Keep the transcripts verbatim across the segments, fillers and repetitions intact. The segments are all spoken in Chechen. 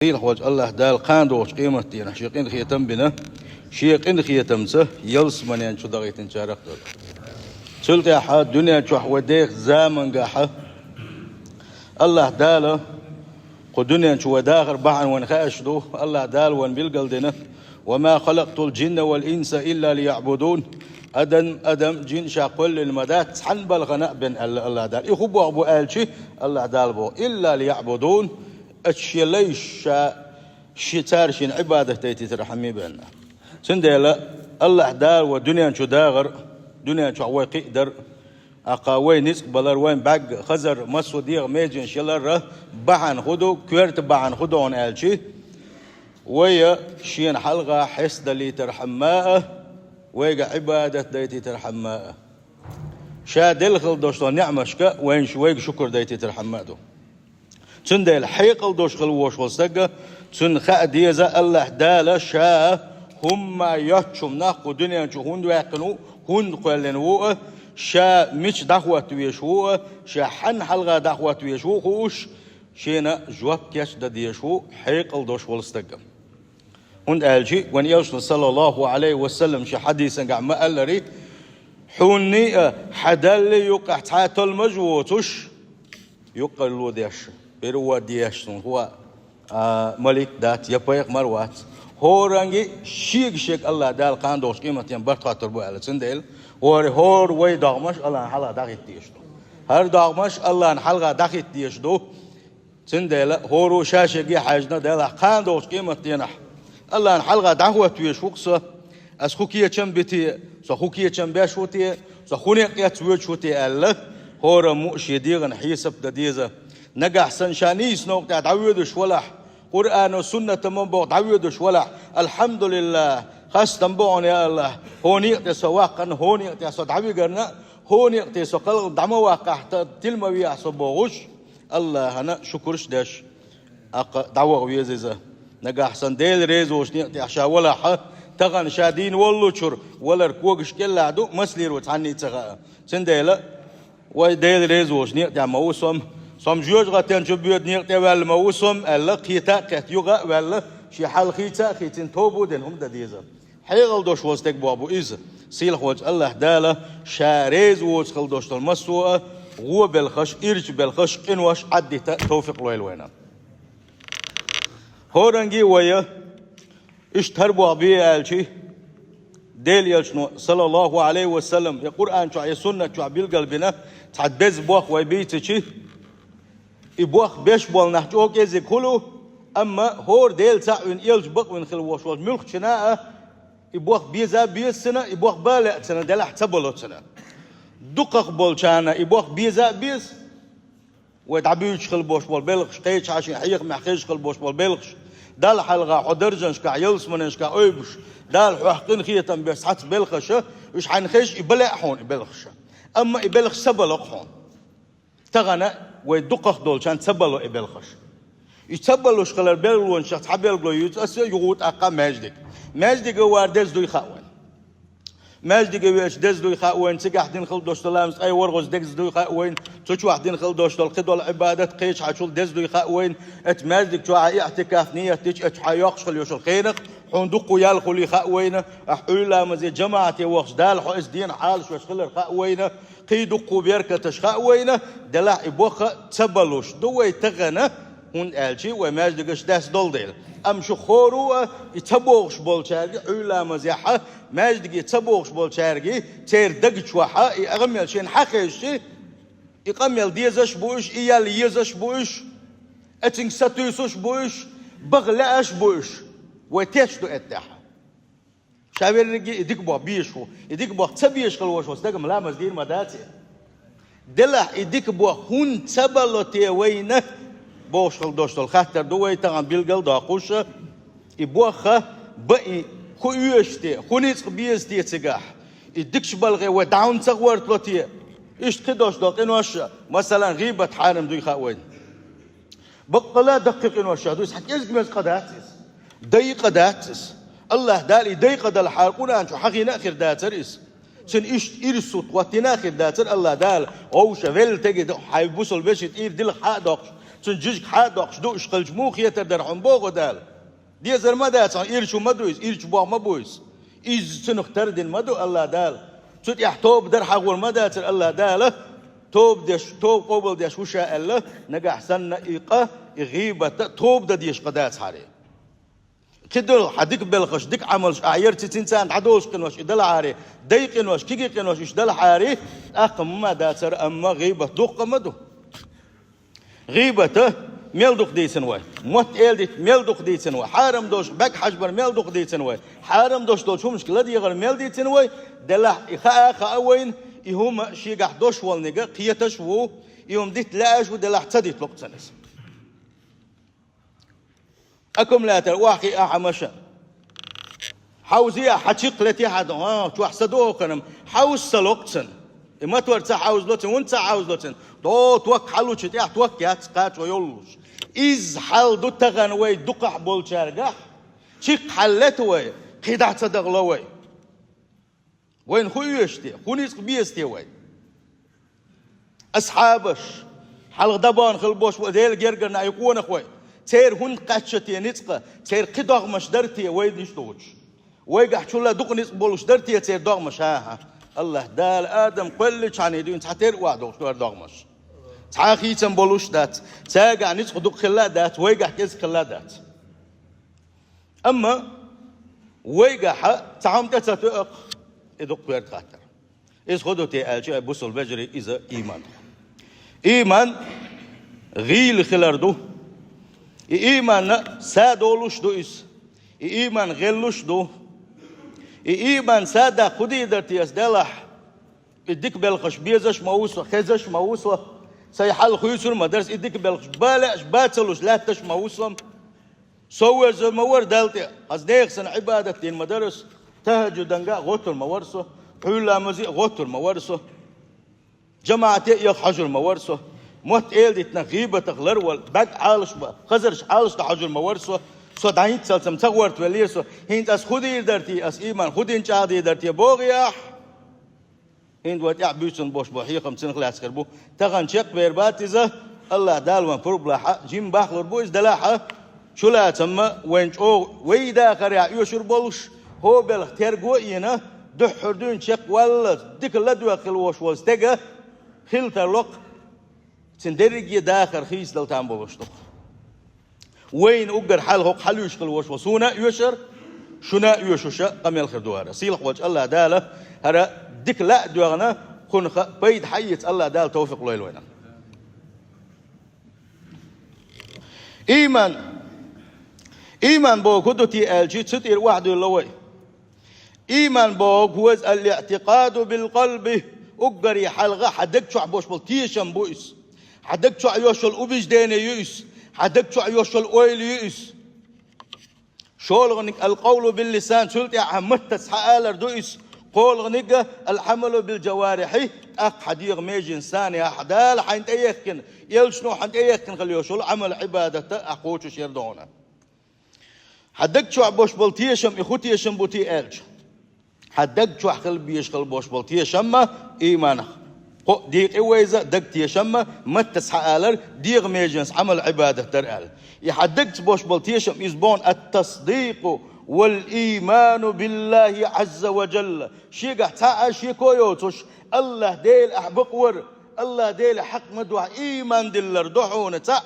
Сийлахьволчу АллахӀ Дала кхана догӀучу къематдийнахь шен къинхетам а бина, шен къинхетамца ялсаманен чу дахийтинчарах а дара. Цул тӀаьхьа дуьнен чохь вай деха замангахьа АллахӀ Дала кху дуьнен чу вай дахар бахьана вайна хаьаш ду, АллахӀ Дала вайна билгалдина: «Ва ма халакътул джинна вал инса илла лияъбудун». Адам, адам, джин ша кхоьллина ма дац, цхьана балхана а бен, аьлла АллахӀ Дала. И хӀун боху бу аьлчи, АллахӀ Дала боху: «Илла лияъбудун», аьлча шен лайш ша, ши-, цара шена Ӏибадат дайтийтархьама бен. Цундела АллахӀ Дала вай дуьнен чу дахар, дуьнен чохь вай кхиадар, Аккха вай ницкъ балар, вайн бӀаьрг хазар, массо а дегӀан меженаш ялар бахьана хӀун ду, коьрта бахьана хӀун ду хьуна аьлчи, вай шена хьалха хьестадалийтархьама а, вайга Ӏибадат дайтийтархьама а. Ша делла хила долуш долу неӀмашка вайна шу-, вайга шукур дайтийтархьама а ду. Цундела хьекъал долуш хила волуш волу стага, цунна хаа деза АллахӀ Дала ша хӀумма йоцчу нах кху дуьнен чу хӀунда ваьккхина ву, хӀунда кхоьллина ву а, ша мича дӀахӀотта везаш ву а, ша хьанна хьалха дӀахӀотта везаш ву хууш, шена жоп кечдан дезаш ву хьекъал долуш волу стага. ХӀунда аьлча вайн элчано, саллаллаху Ӏалайхи ва саллам, шен хьадисангахь ма-аллара: «Хьуна а, хьан Далла а юккъехь цхьа а толмаж а воцуш, юккъе ло деш, бирво деш суна хӀун, а, малик дац, я пайхамар вац. ХӀоранге шега-шега АллахӀ Дала кхана догӀучу къематдийнахь барт хоттур бу», аьлла. Цундела хӀора, хӀора вай догӀмаш АллахӀна хьалха дӀахӀитта дезаш ду. ХӀара догӀмаш АллахӀна хьалха дӀахӀитта дезаш ду. Цундела хӀора ша-шега хьаьжна, делахь кхана догӀучу къематдийнахь АллахӀна хьалха дӀахӀотта везаш ву-кх со, ас хӀун кечам бу те, со хӀун кечам беш ву те, со хӀун некъ эцна воьдуш ву те аьлла, хӀораммо а шен дегӀан хьесап дан деза. Нагахь санна ша нийса новкъа тӀехь дӀавоьдуш валахь, Къуръано, суннато ма боху дӀавоьдуш валахь, алхьамдулиллахӀ, хастам бу хьуна, я АллахӀ, хӀокху некъа тӀе со ваккхарна, хӀокху некъа тӀе со дӀавигарна, хӀокху некъа тӀе со кхалха дӀа ма ваккхахь, тӀа тила ма вехьа со бохуш, АллахӀана шукурш а деш, аккха дӀаваха веза иза. Нагахь санна Дела реза волчу некъа тӀехь ша валахьа, тахана ша дийна воллучуьра валар когаш кӀелахь ду, маслера ву цхьанна а ца хаьа. Цундела вай Дела реза волчу некъа тӀехь ма ву со-м, со-м жоьжахатен чу боьду некъа тӀе ваьлла ма ву со-м аьлла, кхета а кхетта, юха а ваьлла, шен хьал хийца а хийцина, тоба а дина хӀума дан деза. Хьекъал долуш волу стаг боху бу иза. Сийлахь волчу АллахӀ Дала ша реза воцу хила долуш долу массо а гӀо белхаш, ирча белхаш, къинош Ӏаддита товфикъ лойла вайна. ХӀоранге а вай, иштта хӀара боху бе аьлчи, Дела элчано, саллаллаху Ӏалайхи ва саллам, я Къуръан чохь, я суннат чохь билгал бина цхьа деза боху вай бийцичи, и боху беш болу нах чӀогӀа кӀезиг хуьлу, амма хӀора Дела цхьаъ вина, элча бакъвина хила волуш волчу муьлххачунна а, и боху беза а беза цунна, и боху бан а лаьа цунна, делахь ца бало цунна. Дукхах болчарна и боху беза а беза, вай дӀабуьйцуш хила болуш болу белхаш, кхечахьа шен хьехамехь хезаш хила болуш болу белхаш, Далла хьалха хьо даржанашкахь, ялсаманенашкахь ойбуш, Дала хьох къинхетам беш цхьацца белхаша, уьш хьайна хезча, и бан лаьа хьуна и белхаша. Амма и белхаш ца бало-кх хьуна. Тахана вай дукхах долчарна ца бало и белхаш. И ца балуш хилар белгалонашах цхьа белгало юьйцу аса юха тӀаккха маьждиг. Маьждиге вар деза дуй хаьа вайна. Маьждиге веача деза дуй хаьа вайна, цигахь дина хила долуш долу ламаз ткъе ворхӀазза деза дуй хаьа вайна, цу чохь дина хила долуш долу кхидолу Ӏибадат кхечахьачул деза дуй хаьа вайна, эцу маьждиг чохь а иӀтикаф ният дича, эцу хьан йоккхуш хила йолуш йолу хенакъ хьуна дуккха ял хуьлий хаьа вайна, ахь Ӏуьйра ламазе жамаӀате вахча Дала хьо иза дена хьалаш веш хилар хаьа вайна, кхин дуккха беркаташ хаьа вайна, делахь и боху ца балуш ду вай тахана, хӀунда аьлча вай маьждигаш даьсса долу дела. Амма шу хӀора а и ца бохуш болчаьрга, Ӏуьйра ламазехьа, маьждиге ца бохуш болчаьрга, церан даг чохьа и къамел шайна хьан хезча, и къамел дезаш а бу уьш, и ял езаш а бу уьш, эцинга сатуьйсуш а бу уьш, баха лаьаш а бу уьш. Вай тешна ду эттехьа. Ша верриге и дика боху безаш ву. И дика боху ца безаш хила волуш волу стага-м ламаз дийр ма дац и. Делахь и дика боху хӀунда ца бало те вайна бохуш хила долуш долу хаттар ду вай тахана билгал доккхуш. И боху бан и хӀун оьшу те, хӀун ницкъ беза те цигахь? И дикачу балхе вай дӀа хӀунда ца гӀортало те? Иштта кхидолуш долу къинош, масалан, гӀийбат хьарам дуй хаьа вайна. Баккъала даккхий къинош ша дуй, цхьа кӀезиг-мезиг къа дац иза. Дай къа дац иза. АллахӀ Дала и дай къа далахьара Къуръан чу хьахийна а хир дацара иза. Цуьнан иштта ирсут хӀоттийна а хир дацара АллахӀ Дала. Вовша велла теги хьайн бусалба вешин тӀера дилха хьа а доккхуш, Цуьнан жижиг хьа а доккхуш ду, уьш хилча муха хетар дара хьуна, боху Дала. Дезар ма дац хьуна, ирча хӀума ма ду иза, ирча боху ма бу иза. Иза цунах тардина ма ду АллахӀ Дала. Цу тӀехь тоба дар хьахор ма дацара АллахӀ Дала. Тоба деш, тоба къобалдеш ву ша аьлла, нагахь санна и къа, и гӀийбат а тоба дан дезаш къа дацахьара. Кхидолу хьан дика белхаш, дика Ӏамалш ахь ярцицин царна дӀадолуш къинош и далахьара, дай къинош, кегий къинош уьш далахьара, тӀаккха ма дацара, амма гӀийбат дуккха ма ду. ГӀийбата мел дукха дийцина вай? Мотт эладитта мел дукха дийцина вай? Хьарам долуш бӀаьг хьажбар мел дукха дийцина вай? Хьарам долуш долчу хӀуманашка ладегӀар мел дийцина вай? Делахь и хаа а хаа вайна, и хӀума шегахь дош волниг а кхеташ а ву, и хӀума дитта лаьаш а ву, делахь ца дитта локху цунна иза. Аккумулятор охьахиъна хьан машен. Хьовзий ахь, хьан чекх летий хьан, а, чохь са ду хӀокхунна, хьовса ца локху цунна. И мотор ца хьовзало цунна, хӀунда ца хьовзало цунна? ДӀо ток хьалучу тӀехь ток яц, кхачо йоллуш. Изза хьал ду тахана вай дукхахь болчаьргахь, чекх хьаллета вай, кхидӀа ца дахало вай. Вайна хӀун оьшу те? ХӀун ницкъ беза те вай? Асхьабаш, хьалха дӀабахана хила болуш бу Делан гергара нах, и къонахой, церан хӀунда кхаьчна те ницкъ? Церан кхин догӀмаш дара те вайна иштта доцуш? Вайгахь чулла дукха ницкъ болуш дара те церан догӀмаш? ХӀан-хӀа. АллахӀ Дала Адам кхоьллинчхьана дуьйна цхьатерра охьадогӀуш дара догӀмаш. Цхьа а хийцам болуш дац, цаьргахь ницкъ дукха хилла а дац, вайгахь кӀезиг хилла а дац. Амма вайгахьа цхьа хӀума тӀе ца тоьу-кх, и дукха коьрта хаттар. Иза хӀун ду те аьлча, ай бусалба вежарий, иза ийман. Ийман гӀийла хилар ду. И ийманна са долуш ду иза. И ийман гӀеллуш ду. И ийман са даккха хӀун дийр дара те ас делахь? И дика белхаш безаш а ма ву со, хезаш а ма ву со, сайн хьал хуьйцур а ма дара со, и дика белхаш ба лаьаш, ба ца луш лаьтташ а ма ву со. Сов верза ма вара Далла тӀе, хаза нехан санна Ӏибадат дийр ма дара со, тахӀажжуданга а гӀоттур ма вара со, пхьуьйла ламазе а гӀоттур ма вара со, жамаӀате а яха хьожур ма вара со, мотт эладитанах, гӀийбатах ларвала, бӀаьг Ӏалаш бан, хазарш Ӏалаш дан хьожур ма вара со, со дӀахӀинццалц-м ца гӀортавеллера со, хӀинца ас хӀун дийр дара те, ас ийман хӀун дина чӀагӀдийр дара те бохий ахь? ХӀинца вай тӀехь буьйцун болуш бу хьехам цунах лаьцна хир бу. Тахана чекхбер бац иза, АллахӀ Дала вайн пурба лахь а, жима бахлур бу иза делахь а, чулацамма вайн чӀогӀа вай дахарехь оьшур болуш, хӀо белхан терго а йина, дуьххьара дуьйна чекхвалла, дика ладоьгӀна хила волуш волу стеган хила тарло-кх, цуьнан дерриге а дахар хийцадала там болуш ду-кх. Вайна уггар хьалха хӀокху хьалуьйш хила волуш ву, суна а оьшура, шуна а оьшуша къамел хир ду хӀара. Сийлахь волчу АллахӀ Дала хӀара дика лаа а доьгӀна, кхунах а пайда хьаэца АллахӀ Дала тавфикъ лойла вайна. Ийман. Ийман боху хӀун ду те аьлча, цу тӀера охьадуьйлало вай. Ийман боху хӀоза: «Ал-иътикъаду бил-къалби». Уггаре хьалха хьан даг чохь болуш болу тешам бу иза. Хьан даг чохь йолуш йолу убеждение ю иза. Хьан даг чохь йолуш йолу ойла ю иза. ШолгӀаниг: «Ал-къавлу бил-лисан», цул тӀаьхьа маттаца хьан алар ду иза. КхоалгӀаниг: «Ал-Ӏамалу бил-джаварихьи», тӀаккха хьан дегӀан меженца санна, хьан Дала хьайна тӀеяхкина, элчано хьайна тӀеяхкина хила йолуш йолу Ӏамал-Ӏибадат а ахь кхочуш яр ду хьуна. Хьан даг чохь болуш болу тешам, и хӀун тешам бу те аьлча? Хьан даг чохь хила безаш хила болуш болу тешам а ийманах. Кхо декъе вайза даг тешам а, маттаца хьан алар, дегӀан меженца Ӏамал-Ӏибадат дар аьлла. И хьан дагца болуш болу тешам иза боху: «Ат-тасдикъу вал-ийману биллахӀи Ӏазза ва жалла». Шегахь цхьа а шеко йоцуш, АллахӀ Дела ахь бакъвар, АллахӀ Дела хьакъ ма дуьхьа ийман диллар ду хьуна цхьаъ.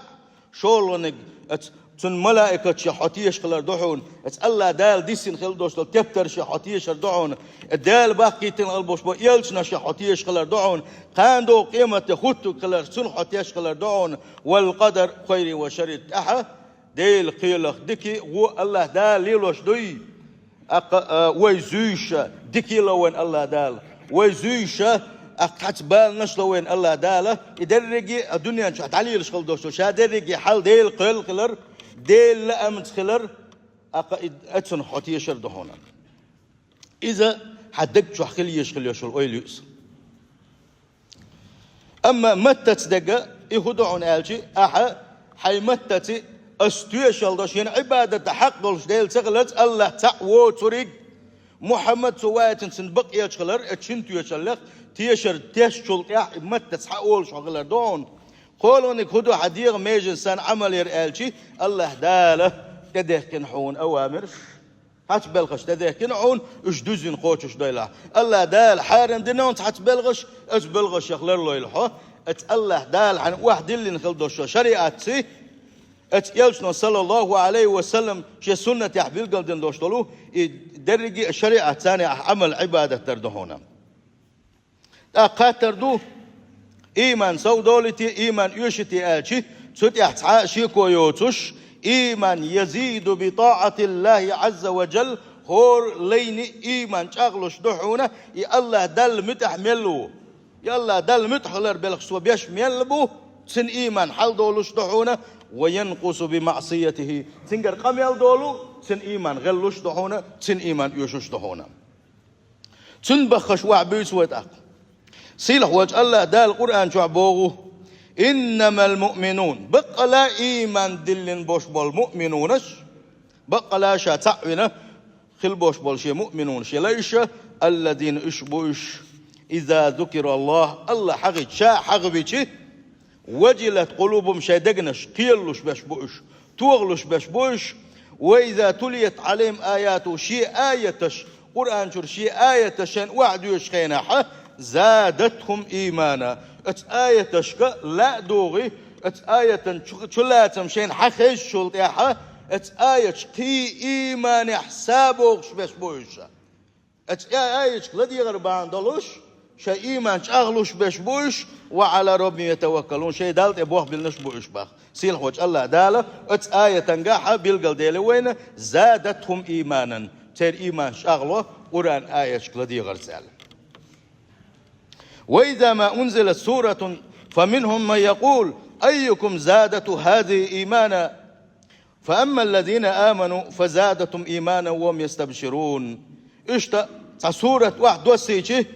ШолгӀаниг: оцу цуьнан малаикаташех хьо тешаш хилар ду хьуна, оцу АллахӀ Дала диссина хила долуш долу тептаршех хьо тешар ду хьуна, Дала баккхийтина хила болуш болу элчанашех хьо тешаш хилар ду хьуна, кхана догӀу къематде хӀуттург хиларх, цунах хьо тешаш хилар ду хьуна, вал-къадар хайрихӀи ва шаррихӀи, тӀаьхьа Делан кхелах дикий, вон АллахӀ Дала лелош дуй. ТӀаккха, а, вай зуьйша дикий ло вайн АллахӀ Дала. Вай зуьйша, тӀаккха цхьацца баланаш ло вайн АллахӀ Дала. И дерриге а дуьнен чохь дӀалелаш хила долуш ду, ша дерриге хьал Дела кхоьлла хилар, Дела лаамца хилар, тӀаккха и, оцунах хьо тешар ду хьуна. Иза хьан даг чохь хила езаш хила йолуш йолу ойла ю иза. Амма маттаца дерг, и хӀун ду хьуна аьлча, ахьа хьайн маттаца ас тоьшалла до, шена Ӏибадат дан хьакъ долуш Дела ца хиларца, АллахӀ цхьаъ воцург, Мухьаммад цо ваийтина цуьнан бакъ элча хилар, оцу шина тоьшаллех тешар тешначул тӀаьхьа и маттаца хьан олуш хьо хилар ду хьуна. КхоалгӀаниг хӀун ду хьан дегӀа меженца санна Ӏамал яр аьлча, АллахӀ Дала тӀедехкина хьуна авамираш, цхьацца белхаш тӀедехкина хьуна, уьш дуьззина кхочуш дойла. АллахӀ Дала хьарам дина хьуна цхьацца белхаш, оцу белхашех ларлойла хьо. Оцу АллахӀ Дала хьайна охьадиллина хила долуш шариӀатций, оцу Элчано, саллаллахӀу Ӏалайхи ва саллам, шен суннатехь билгалдина долуш долу, и дерриге а шариӀатца санна ахь Ӏамал-Ӏибадат дар ду хьуна. ТӀаккха хаттар ду: иман сов долуьйтий, иман оьшуьйтий аьлча, цу тӀехь цхьа а шеко йоцуш, иман язиду би таӀатиллахӀи Ӏазза ва жалла, хӀора лайна иман чӀагӀлуш ду хьуна, и АллахӀ Далла муьтӀахь мел ву. И АллахӀ Далла муьтӀахь хилар белхаш цо беш мел бу, цуьнан иман хьалдолуш ду хьуна, ва янкъусу би маӀсиятихӀи, цуьнгара къамел долу, цуьнан иман гӀеллуш ду хьуна, цуьнан иман оьшуш ду хьуна. Цуьнан баххаш охьабуьйцу вай тӀаккха. Сийлахь волчу АллахӀ Дала Къуръан чохь боху: «Иннамал муъминун», баккъала а иман диллина бош болу муъминунаш, баккъала а ша цхьаъ вина хила бош болу шен муъминунаш елла иша, аллазина, уьш бу уьш, иза зукираллахӀ, АллахӀ хьахийча, ша хьахавича, важилат къулубухӀум, шайн дегнаш кхелалуш беш бу уьш, тохалуш беш бу уьш. Ва иза тулият Ӏалайхим аятухӀу, шен аяташ, Къуръан чуьра шен аяташ шайна охьадоьшучу хенахь, задатхӀум имана, оцу аяташка лаа а дугӀий, оцу аятан чу, чулацам шайна хьахезначул тӀаьхьа, оцу аяташ кхин а иманехь са богӀуш беш бу уьш. Оцу а-, аяташка ладегӀар бахьана долуш, шайн иман чӀагӀлуш беш бу уьш, ва Ӏала раббихӀим ятаваккалун, шайн Далла тӀе болх биллинарш бу уьш боху. Сийлахь волчу АллахӀ Дала оцу аятангахь билгалдели вайна, задатхӀум иманан, церан иманаш чӀагӀло Къуръан аяташка ладегӀарца аьлла. Ва иза ма унзилат суратун, фаминхӀум ман якъулу, айюкум задатхӀу хӀазихӀи имана. Фа аммаллазина аману фа задатхӀум иманан ва хӀум ястабширун. Иштта цхьа сурат охьадоссийчи,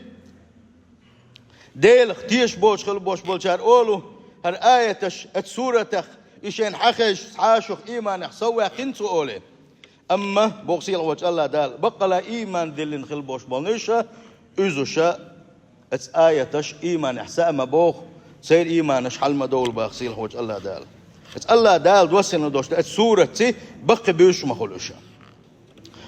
Делах тешаш боцуш хила бош болчара олу, хӀара аяташ оцу суратах, и шайна хьахезча, цхьа а шух иманехь сов ваьккхина цу олий. Амма, боху сийлахь волчу АллахӀ Дала, баккъала а иман диллина хила бош болу иша, уьзуша, оцу аяташ иманехь са а ма богӀу, церан иманаш хьал ма довла боху сийлахь волчу АллахӀ Дала. Оцу АллахӀ Дала доссийна долуш ду, оцу суратций баккхий буьйсуш ма хуьлу уьш.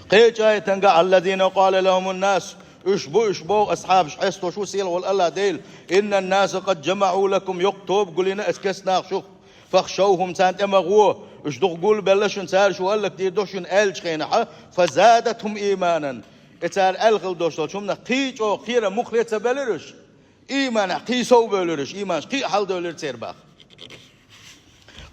Кхечу аятангахь, аллазина къала лахӀумун-нас, уьш бу уьш боху асхьабаш, хьесталуш ву сийлахь волу АллахӀ Дела, иннан-наса къад жамаӀу лакум, йоккха тоба гулйина оцу керста наха шух, фахшавхӀум, царна тӀе ма гӀо, уьш дукха гулбелла шуна, цара шу хӀаллакдийр ду шуна аьллачу хенахь, фа задатхӀум иманан. И цара аьлла хила долуш долчу хӀуманах кхин а чӀогӀа кхерам муххале ца белира уьш. Иманехь кхин а сов бевлира уьш, иманаш кхин а хьалдевлира церан боху.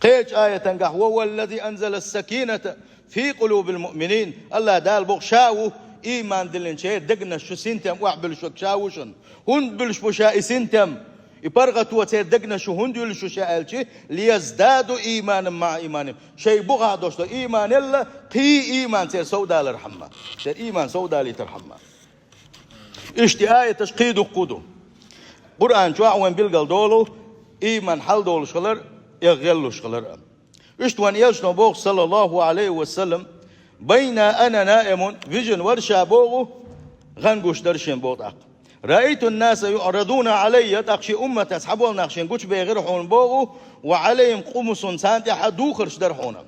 Кхечу аятангахь, ва хӀува ллази анзала ссакината фи къулубил муъминин. АллахӀ Дала боху, ша ву иман диллинчеран дегнаш чу синтем охьабуьллуш верг ша ву шуна. ХӀунда буьллуш бу ша и синтем? И паргӀато церан дегнаш чу хӀунда юьллуш ю ша аьлча, лияздаду иманан маӀа иманихӀим. Шайн бухахь долуш долу иманал а кхин а иман церан совдалархьама. Церан иман совдалийтархьама. Иштта и аяташ кхин а дуккха а ду. Къуръан чохь а вайн билгал долу, иман хьалдолуш хилар, я гӀеллуш хилар а. Иштта вайн Элчано боху, саллаллахӀу Ӏалайхи ва саллам, байна ана наимун, вижина вара ша боху, гӀан гуш дара шен боху тӀаккха. Раайтун-наса юӀрадуна Ӏалайя, тӀаккха шен умматах цхьаболу нах шен гучубехира хьуна боху, ва Ӏалайхим къумусун, царна тӀехь духарш дара хьуна.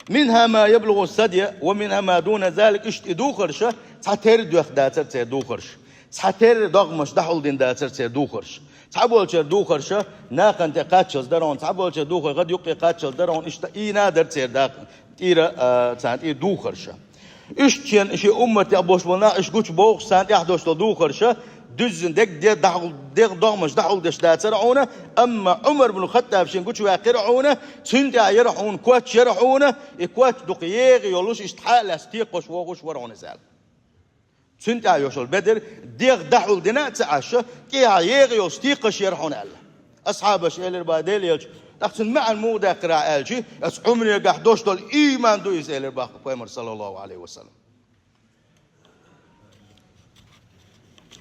МинхӀа ма яблугӀу ссадья ва минхӀа ма дуна залик, иштта и духарша, цхьатерра доьхна дацара церан духарш. Цхьатерра догӀмаш дӀахьулдина дацара церан духарш. Цхьаболчеран духарша нахана тӀе кхаччалц дара хьуна, цхьаболчеран духарша гӀад юккъе кхаччалц дара хьуна, иштта ийна дара церан дакъа тӀера, а, царна тӀера духарша. Иштта шен, шен умматех болуш болу нах иштта гучубохуш, царна тӀехь долуш долу духарша, дуьззина дегде дӀахьул-, дегӀ догӀмаш дӀахьулдеш дацара хьуна, амма Ӏумар бну Хаттаб шен гучуваьккхира хьуна, цуьнан тӀехь яра хьуна коч, яра хьуна, и коч дукха егӀа йолуш, иштта хьа а лаьцна текхаш вогӀуш вара хьуна иза аьлла. Цуьнан тӀехь йолуш йолу бедар дегӀ дӀахьулдина а ца Ӏаш, тӀехьа егӀа йолуш текхаш яра хьуна аьлла. Асхьабаша элира боху Делан Элча, тӀаккха цуьнан маьӀна муха даьккхира ахь аьлча, оцу Ӏумарегахь долуш долу ийман ду иза элира боху Пайхамара, саллаллахӀу Ӏалайхи ва саллам.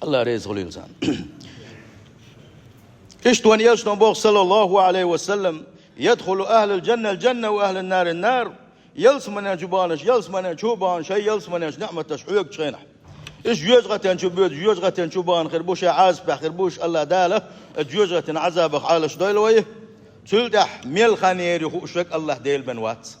АллахӀ реза хуьлийла царна. Иштта вайн Элчано боху, саллаллахӀу Ӏалайхи ва саллам, ядхулу ахӀлул жанна ал-жанна ва ахӀлун-нари ан-нар. Ялсаманен чу баханаш ялсаманен чу бахана, шайн ялсаманен чу ниӀматаш хьоьгучу хенахь. Уьш жоьжахатен чу боьду, жоьжахатен чу бахана хир бу, шайн Ӏазапехь хир бу уьш, АллахӀ Дала оцу жоьжахатин Ӏазабах Ӏалашдойла вай. Цул тӀаьхьа мел хан яр ю хууш верг АллахӀ Дела бен вац.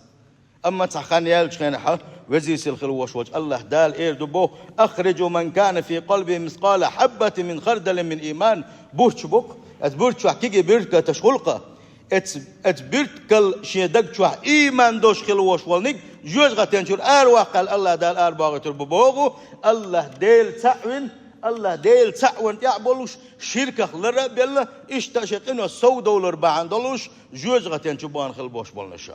Амма цхьа хан яьллачу хенахь, везий-сийлахь хила волуш волчу АллахӀ Дала эр ду боху: «أخرجوا من كان في قلبه مثقال حبة من خردل من إيمان». Бурч бу-кх, оцу бурч чохь кегий буьртигаташ хуьлу-кх. Оцу, оцу буьртигал шен даг чохь ийман долуш хила волуш волниг жоьжахатен чуьра араваккхал АллахӀ Дала арабохуьйтур бу боху, АллахӀ Дела цхьаъ вина, АллахӀ Дела цхьаъ вина тӀехь а болуш, ширках лара а белла, иштта шен къинош совдовлар бахьана долуш, жоьжахатен чу бахана хила болуш болнаш.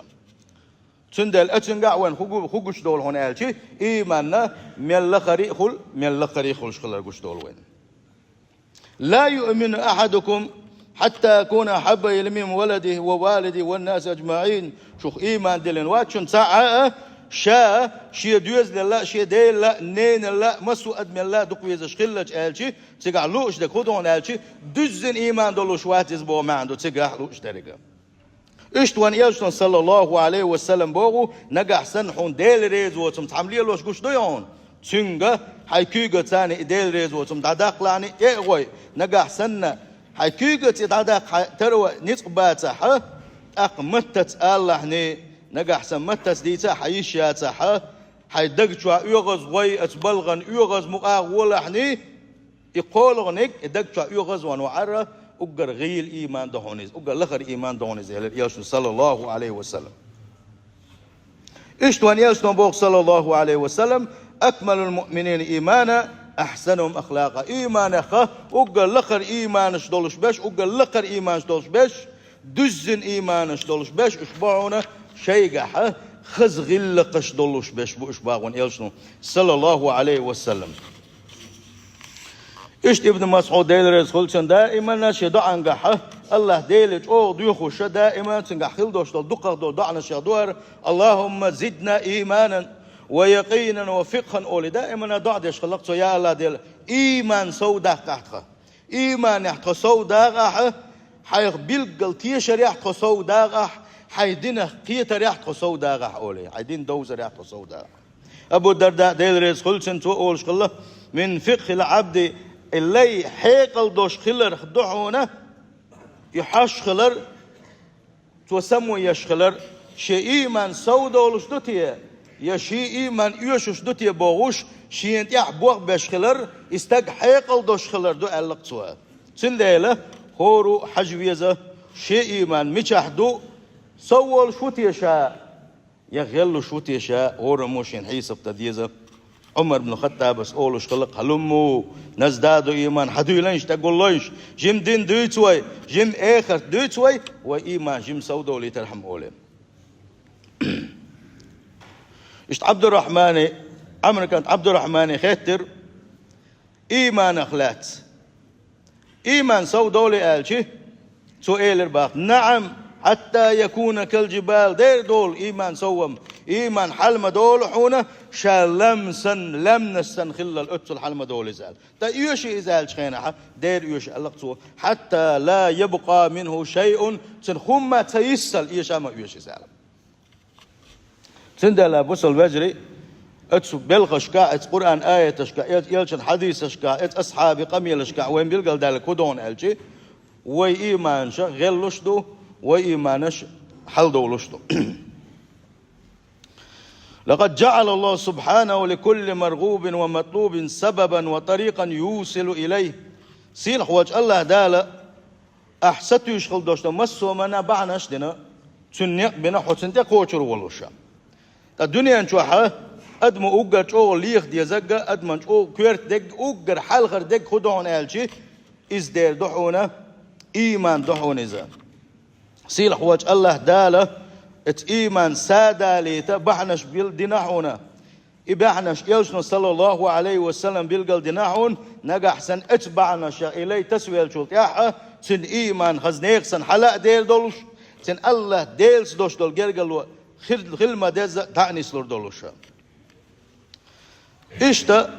Цундела оцуьнгахь а вайна хӀун гу-, хӀун гучудолу хьуна аьлча, ийманна мел лахара а хуьлу, мел лакхара а хуьлуш хилар гучудолу вайна. «لا يؤمن أحدكم حتى أكون أحب إليه من ولده ووالده والناس أجمعين». Шух ийман диллина вац шуна цхьа а, ша шен доьзалал а, шен делал а, ненал а, массо а адамал а дукха везаш хилча аьлча, цигахь лууш дерг хӀун ду хьуна аьлча, дуьззина ийман долуш вац иза боху маьӀна ду цигахь лууш дерг. Иштта вайн элчано, саллаллаху Ӏалайхи ва саллам, боху: «Нагахь санна хьуна Дела резавоцург цхьамма лелош гуш дуй хьуна? Цуьнга хьайн куьйгаца и Дела резавоцург дӀадаккхалахь и тӀе а гӀой. Нагахь санна хьайн куьйгаца и дӀадаккха хьайн таро ницкъ бацахь, тӀаккха маттаца алалахь и, нагахь санна маттаца дийца а хьан йиш яцахь, хьайн даг чохь оьгӀаз гӀой, оцу балгӀан оьгӀаз мукъагӀа гӀолахь и». И кхоалгӀаниг, и даг чохь оьгӀаз ван ваьӀара, уггар гӀийла ийман ду хьуна иза, уггар лахара ийман ду хьуна иза, элира элчано, саллаллаху Ӏалайхи ва саллам. Иштта вайн элчано боху, саллаллаху Ӏалайхи ва саллам: «أكمل المؤمنين إيمانا أحسنهم أخلاقا». Ийманехь уггар лакхара ийманаш долуш берш, уггар лакхара ийманаш долуш берш, дуьззина ийманаш долуш берш уьш бу хьуна, шайгахь хаза гӀиллакхаш долуш берш бу уьш боху вайн элчано, саллаллаху Ӏалайхи ва саллам. Иштта Ибн МасӀуд, Дела реза хуьлда цунна, даимана шен доӀангахь, АллахӀ Деле чӀогӀа доьхуш, даимана цуьнгахь хила долуш долу дукхах долу доӀанаш ду хӀара: «اللهم زدنا إيمانا ويقينا وفقها», олий, даимана доӀа деш хилла-кх цо: «Я АллахӀ Дела, ийман сов даккхахь тхан». Ийманехь тхо сов дагӀахь, хьайх билггал тешарехь тхо сов дагӀахь, хьайн динах кхетарехь тхо сов дагӀахь, олий, хьайн дин довзарехь тхо сов дагӀахь. Абу Дарда, Дела реза хуьлда цунна, цо олуш хилла: «من فقه العبد», и лай хьекъал долуш хиларх ду хьуна, и хьош хилар, цо само еш хилар, шен ийман сов долуш ду те, я шен ийман оьшуш ду те бохуш, шена тӀехь бох беш хилар, и стаг хьекъал долуш хилар ду аьлла-кх цо. Цундела хӀора а хьажа веза, шен ийман мичахь ду, сов волуш ву те ша, я гӀеллуш ву те ша, хӀораммо шена хьесап дан деза. Ӏумар ибн Хаттабас олуш хилла-кх: «هلموا نزداد إيمانا», хьадуьйлайша, дӀагуллойша, жима дин дуьйцу вай, жима эхарт дуьйцу вай, вай ийман жима сов долийтархьама, олий. Иштта Ӏабдуррахьмани, Ӏамр кӀант Ӏабдуррахьмани хеттира ийманах лаьцна. Ийман сов долий аьлча, цо элира боху: «نعم، حتى يكون كالجبال». Дера долу ийман совам. Ийман хьал ма долу хьуна, ша лам санна, лаьмнаш санна хиллал оццул хьал ма долу иза аьлла. Ткъа оьший иза аьллачу хенахь, дера оьшу аьлла-кх цо: «حتى لا يبقى منه شيء», цуьнан хӀумма ца йиссал, эша ма оьшу иза аьлла. Цундела, бусалба вежарий, оцу белхашкахь, оцу Къуръан аяташкахь, оцу элчан хьадисашкахь, оцу асхьабийн къамелашкахь вайн билгалдаьлларг хӀун ду хьуна аьлча, вай ийманаш гӀеллуш ду, вай ийманаш хьалдовлуш ду. «لقد جعل الله سبحانه لكل مرغوب ومطلوب سببا وطريقا يوصل إليه». Сийлахь волчу АллахӀ Дала ахь сатуьйсуш хила долуш долу массо а хӀуманна бахьанаш а дина, цуьнан некъ а бина, хьо цунна тӀекхочур волуш. Ткъа дуьнен чохь адамо уггар чӀогӀа леха дезарг а, адаман чӀогӀа коьрта дерг а, уггар хьалхара дерг а хӀун ду хьуна аьлча, иза дера ду хьуна, ийман ду хьуна иза. Сийлахь волчу АллахӀ Дала оцу ийман садалийта бахьанаш бил-, дина хьуна. И бахьанаш элчано, саллаллаху Ӏалайхи ва саллам, билгалдина хьуна, нагахь санна оцу бахьанашах и лай тасавеллачул тӀаьхьа, цуьнан ийман хаза нехан санна хьала а дер долуш, цуьнан АллахӀ Делаца долуш долу гергарло хир, хила ма-дезза а дӀа а нислур долуш. Иштта,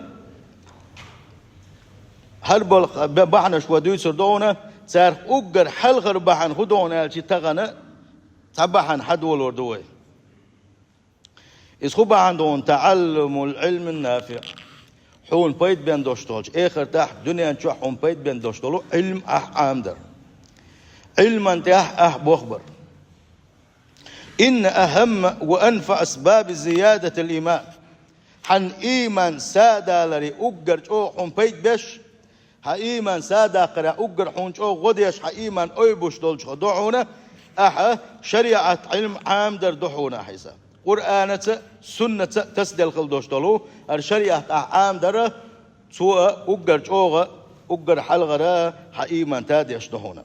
хӀара болу бахьанаш вай дуьйцур ду хьуна, царах уггар хьалхара бахьана хӀун ду хьуна аьлча, тахана цхьа бахьана хьадолор ду вай. Иза хӀун бахьана ду хьуна? «تعلم العلم النافع». хьуна пайда бен долуш долчу, эхартахь, дуьнен чохь хьуна пайда бен долуш долу Ӏилма ахь Ӏамадар. Ӏилман тӀехь ахь бохбар. «Инна ахамма ва анфа асбаби зиядатил иман». Хьан ийман садаларе уггар чӀогӀа хьуна пайда беш, хьан ийман садаккхарехь уггар хьуна чӀогӀа гӀо деш, хьан ийман ойбуш долчух ду хьуна, ахьа шариӀат Ӏилма Ӏамадар ду хьуна ахьа иза. Къуръанаца, суннаца тасделла хила долуш долу, хӀара шариӀат ахь Ӏамадара, цо а уггар чӀогӀа, уггар хьалхара хьан ийман тадеш ду хьуна.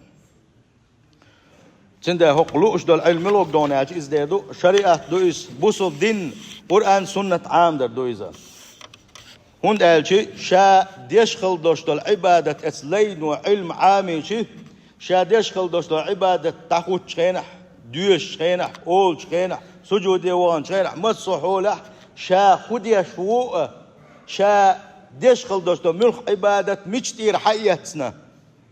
Цундела хӀокху лууш долу Ӏилма мила ву дохна аьлча, иза дер ду, шариӀат ду иза, бусулба дин, Къуръан, суннат Ӏамадар ду иза. ХӀунда аьлча ша деш хила долуш долу Ӏибадат эца лайно Ӏилма Ӏамийча, ша деш хила долуш долу Ӏибадат дӀахуттучу хенахь, доьшучу хенахь, олучу хенахь, сужуде ваханчу хенахь, массо а хьолехь ша хӀун деш ву а, ша деш хила долуш долу муьлхха Ӏибадат мича тӀера хьаэцна.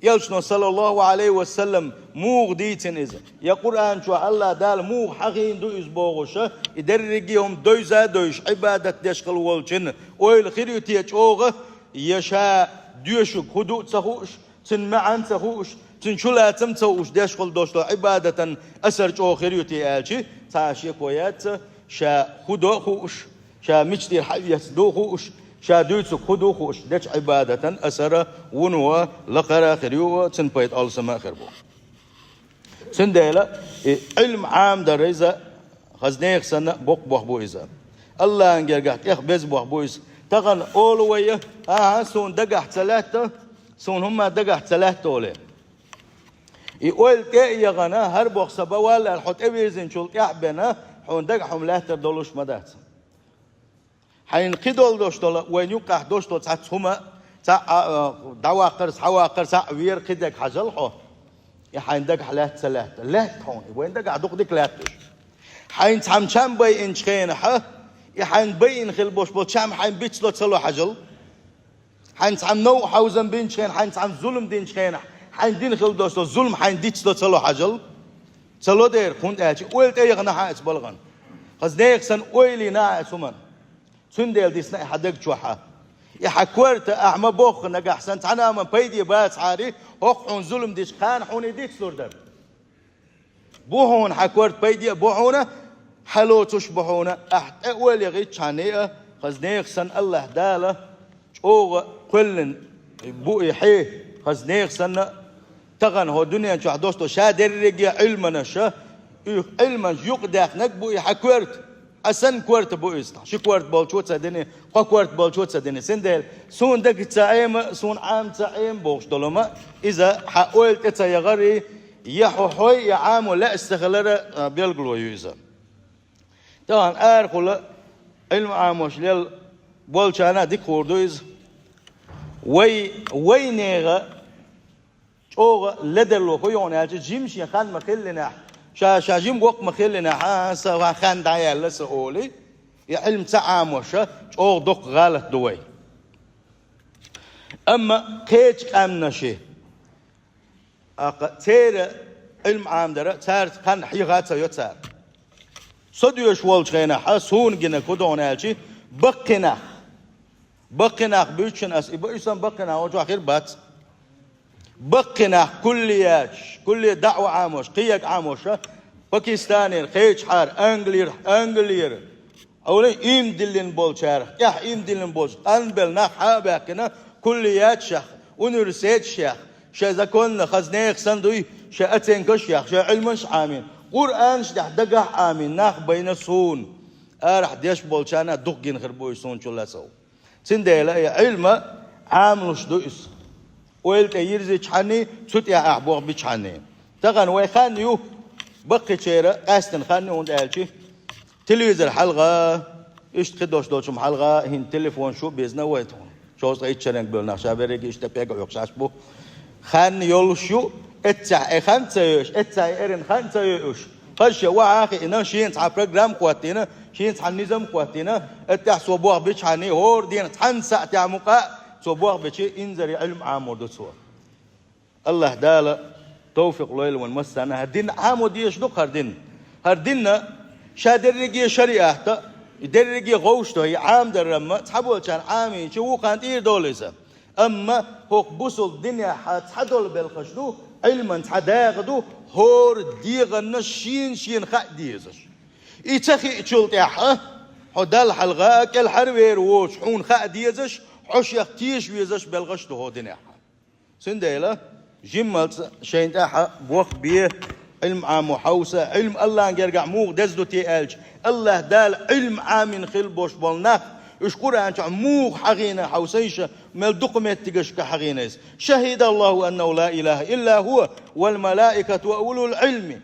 Элчано, саллаллаху Ӏалайхи ва саллам, муха дийцина иза? Я Къуръан чохь АллахӀ Дала муха хьахийна ду иза бохуш, и дерриге а хӀума девза а девзаш, Ӏибадат деш хила волчун ойла хир ю те чӀогӀа, я ша доьшург хӀун ду а ца хууш, цуьнан маьӀна а ца хууш, цуьнан чулацам а ца хууш деш хила долуш долу Ӏибадатан асар чӀогӀа хир ю те аьлча, цхьа а шеко яц, ша хӀун до а хууш, ша мича тӀера хьаэцна ду а хууш, ша дуьйцург хӀун ду а хууш дечу Ӏибадатан асара вуно лакхара а хир ю, цуьнан пайда алсама а хир бу. Цундела и Ӏилма Ӏамадар иза хаза нехан санна боккха бохам бу иза. АллахӀан гергахь тӀех беза бохам бу иза. Тахана олу вай: «АхӀа, суна дагахь ца лаьтта, суна хӀумма дагахь ца лаьтта», олий. И ойла тӀе а яхана, хӀара боху сан бан валлал, хьо тӀевирзинчул тӀаьхьа бен, хьуна дагахь хӀума лаьттар долуш ма дац. Хьайна кхидолу долуш долу, вайна юккъехь долуш долу цхьацца хӀума, цхьаъ, а, а, дӀаваккхар, схьаваккхар, схьаъ вер, кхидерг хьажал хьо. И хьайна дагахь лаьтта ца лаьтта? Лаьтта хьуна, и вайна дагахь дукха дика лаьтташ. Хьайна цхьамма чам байинчу хенахь, и хьайна байина хила болуш болу чам хьайна бицло ца ло хьажал. Хьайна цхьамма новкъа хьовзам бинчу хенахь, хьайна цхьамма зулам динчу хенахь, хьайна дина хила долуш долу зулам хьайна дицло ца ло хьажал. Ца ло дера, хӀунда аьлча ойла тӀе яхана хьан эца балгӀан. Хаза нехан санна ойла йина хьан эца хӀуманна. Цундела дисна и хьан даг чохь а. И хьан корта ахьа ма бохху, нагахь санна цхьана а ма пайде бацахьара, хӀокху хьуна зулам дича кхана хьуна и дицлур дара. Бу хьуна хьан корта пайде а бу хьуна, хьан лоцуш бу хьуна, ахьа тӀе ойла яхийтчхьана а, хаза нехан санна АллахӀ Дала чӀогӀа кхоьллина бу и хье, хаза нехан санна, тахана хӀо дуьнен чохь досто ша дерриге а Ӏилманаш, уьх Ӏилманаш юкъадаьхнарг бу и хьан корта. Аса санна корта бу иза. Ши корта болчо ца дини, кхо корта болчо ца дини. Цундела суна дага ца Ӏема, суна Ӏама ца Ӏема бохуш долу ма, иза хьан ойла тӀе ца яхара, я хьо хьой, я Ӏамо лаьа ца хилара, а, билгало ю иза. Тахана арахула Ӏилма Ӏамош лел болчарна а дика хуур ду иза. Вай, вай нехан чӀогӀа ледарло хӀун ю хьуна аьлча, жима шен хан ма хиллинехь, ша, ша жима воккха ма хиллинехь, а, сан хан дӀаяьлла сан олий, и Ӏилма ца Ӏамоша чӀогӀа доккха гӀалат ду вай. Амма кхечу къаьмнаши, аккха, церан Ӏилма Ӏамадара, цаьрца хан хьеха а ца йо цара. Со доьшуш волчу хенахь, а, суна гинарг хӀун ду хьуна аьлча, баккхий нах. Баккхий нах буьйцучун аса, и бу-, и сан баккхий нах, оцу чохь хир бац. Баккхий нах, куллияташ, кулле даӀва Ӏамош, кхиерг Ӏамоша, Пакистанера, кхечахьара, Англера, Англера. Хьуна ийман диллина болчарах, тӀаьхьа ийман диллина болчу, къанбелла нах хьа а баьккхина, куллияташех, университеташех, шайн законна хаза нехан санна дуй, шайн оценкаш а яьхна, шайн Ӏилманаш а Ӏамийна, Къуръанаш а тӀехь дагахь а Ӏамийна, нах байна суна. Арахь деш болчарна а дукха гина хир бу уьш суна чулацо. Цундела и Ӏилма Ӏамалуш ду иза. Ойла тӀе йирзичхьанний, цу тӀехь ахь бохбичхьанний. Тахана вай хан ю, баккхийчеран къаьстина хан ю, хӀунда аьлча телевизор хьалха, иштта кхидолуш долчу хӀума хьалха, хӀинца телефон шу а безна вай тхуна. Шовзткъе итт шеран буьллу нах ша берриге иштта пегга хьоькхуш Ӏаш бу. Хан йолуш ю, эццехь и хан ца йоьуш, эццехь и эрна хан ца йоьуш. Хаза шен вахьа а хиъна, шена цхьа программа хӀоттийна, шена цхьа низам хӀоттийна, эттехь цо бохбичхьанний, хӀора дийнахь цхьана сахьтехь мукъа а цо бохбичи инзаре Ӏилма Ӏамор ду цо. АллахӀ Дала тавфикъ лойла вайн массарна а. ХӀара дин Ӏамо дезаш ду-кх хӀара дин. ХӀара динна ша дерриге а шариӀатта, И дерриге гӀовшто, и Ӏамадаррамма цхьаболчарна Ӏамийча вукхарна тӀера долу иза. Амма хӀокху бусулба динехь цхьадолу белхаш ду, Ӏилман цхьа дакъа ду, хӀора дегӀанна шена-шена хаа дезаш. И ца хиъчул тӀаьхьа, хьо Далла хьалха а, кӀелхьарвер воцуш хьуна хаа дезаш, хьо шех теша везаш белхаш ду хӀокху динехь. Цундела жиммалц шайна тӀехь бохбе, Ӏилма Ӏамо хьовса, Ӏилма Аллахьан гергахь муха деза ду те аьлча, Аллахь Дала Ӏилма Ӏамийна хила болуш болу нах, уьш Къуръан чохь муха хьахийна хьовсийша, мел дукха меттигашка хьахийна иза. «ШахӀидаллаху аннаху ла илаха илла хӀува, вал малаикату ва улул Ӏилми».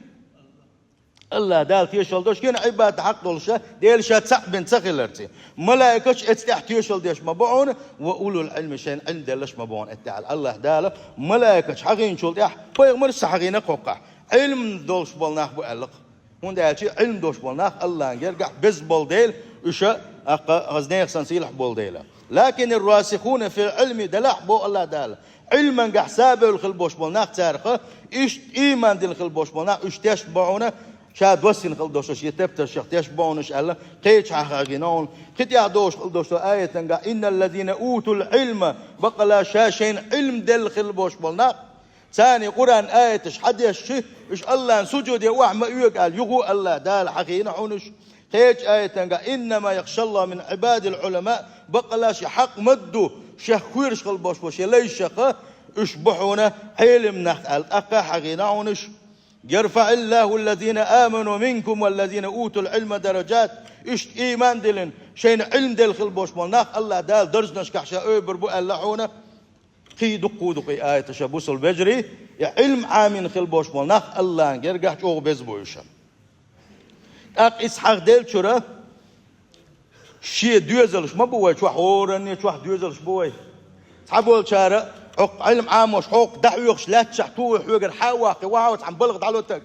Аллахь Дала тешалла до шена Ӏибадат хьакъ долуша, Дела ша цхьаъ бен ца хиларца. Малаикаш эцу тӀехь тешалла деш ма бу хьуна, ва улул Ӏилми шайна Ӏилма деллаш ма бу хьуна эцу тӀехь. Аллахь Дала малаикаш хьахийначул тӀаьхьа пайхамарш ца хьахийна кхоккхахь, Ӏилма долуш болу нах бу аьлла-кх. ХӀунда аьлча Ӏилма долуш болу нах Аллахьан гергахь беза болу дела, уьш а, аккха, хаза нехан санна сийлахь болу дела. «Лакин ар-расихуна фил Ӏилми», делахь боху Аллахь Дала, Ӏилмангахь сабевлла хила болуш болу нах царах, иштта ийман дина хила болуш болу нах, уьш тешна бу хьуна, ша доссина хила долуш, шен тептаршах тешна бу хьуна уьш аьлла, кхечахьа хьахийна хьуна. Кхин тӀехь долуш хила долуш аятангахь: «Инналлазина утул Ӏилма», баккъала ша шайна Ӏилма делла хила болуш болу нах, царна Къуръан аяташ хьадешча, уьш Аллахьан сужуде охьа ма оьгу аьлла, юха Аллахь Дала хьахийна хьуна уьш. Кхечу аятангахь: «Иннама яхшаллаха мин Ӏибадил Ӏулама», баккъала шен хьакъ ма-дду, шех кхоьруш хила болуш бу шен лайшаха, уьш бу хьуна Ӏелам нах аьлла, тӀаккха хьахийна хьуна уьш. «ЯрфаӀиллаху аллазина аману минкум валлазина утул Ӏилма даражат». Иштта ийман диллина, шайна Ӏилма делла хила болуш болу нах Аллахь Дала даржанашкахь ша ойбур бу аьлла хьуна. Кхин дуккха а ду-кх и аяташ, бусулба вежарий, и Ӏилма Ӏамийна хила болуш болу нах Аллахьан гергахь чӀогӀа беза бу уьш. ТӀаккха иза хьахделлачуьра шен доьзалш ма бу вай чохь, хӀоранне чохь доьзалш бу вай. Цхьаболчара хӀокху Ӏилма Ӏамош хьокху дӀахьоьхуш лаьтташехь тухий хьоьгара хьа а ваккхий, вахьа цхьана балха дӀало таг.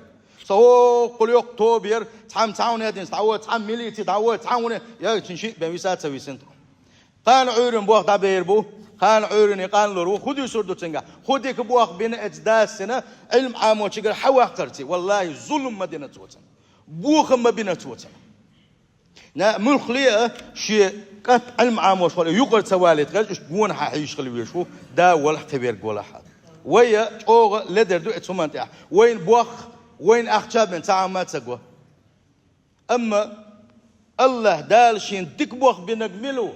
Со хӀокхул йоккха тоба яра, цхьамма цхьа хӀума дина, дӀавой, цхьамма милици дӀавой, цхьа хӀума, я цуьнан шиъ бен виса а ца висина тхо. Кхана Ӏуьйранна боху дӀабер бу, кхана Ӏуьйранна къанлур ву, хӀун дуьсур ду цуьнгахь? ХӀун дика боху бина эцу дас цуьнан Ӏилма Ӏамочигара хьа ваккхарций? Валлахи, зулам ма дина цо цуьнан. Бохам ма бина цо цуьнан. На муьлххале а шен кӀант Ӏилма Ӏамош хилла юкъара ца валийта хезча, уьш гонахьа хьийзаш хила везаш ву, да валахь, кхин верг валахь. Вай а чӀогӀа ледара ду эцу хӀуманна тӀехь. Вайна боху, вайна ахча бен цхьа хӀума а ца го. Амма Аллахь Дала шена дика боху бинарг мила ву?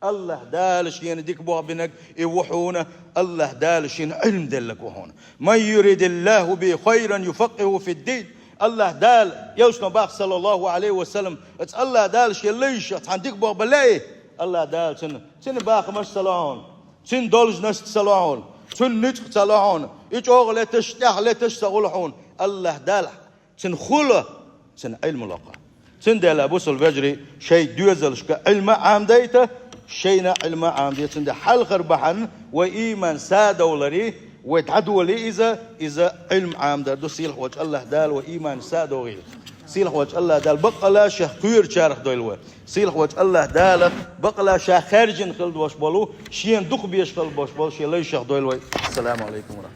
Аллахь Дала шена дика боху бинарг и ву хьуна, Аллахь Дала шена Ӏилма делларг ву хьуна. «Ман юридиллаху бихи хайран юфаккъиху фиддин». Аллахь Дала, элчано боху, саллаллаху Ӏалайхи ва саллам, эцу Аллахь Дала шен лайшах цхьана дика боху бан лаьий, Аллахь Дала цуьнан, цуьнан бахамаш ца ло хьуна, цуьнан должность ца ло хьуна, цуьнан ницкъ ца ло хьуна, и чӀогӀа леташ, тӀехь леташ ца хуьлу хьуна. Аллахь Дала цуьнан хула, цуьнан Ӏилма ло-кх. Цундела, бусулба вежарий, шайн доьзалшка Ӏилма Ӏамадайта, шайна Ӏилма Ӏамаде. Цундела хьалхара бахьана вай ийман садовларе, вай дӀадоле иза, иза Ӏилма Ӏамадар ду. Сийлахь волчу Аллахь Дала вай ийман садогӀийла. Сийлахь волчу Аллахь Дала баккъала шех кхоьручарах дойла вай. Сийлахь волчу Аллахь Дала баккъала ша хаьржина хила долуш болу, шена дукха безаш хила болуш болу шен лайшах дойла вай. Ассаламу Ӏалайкум ва рахьматуллахӀ.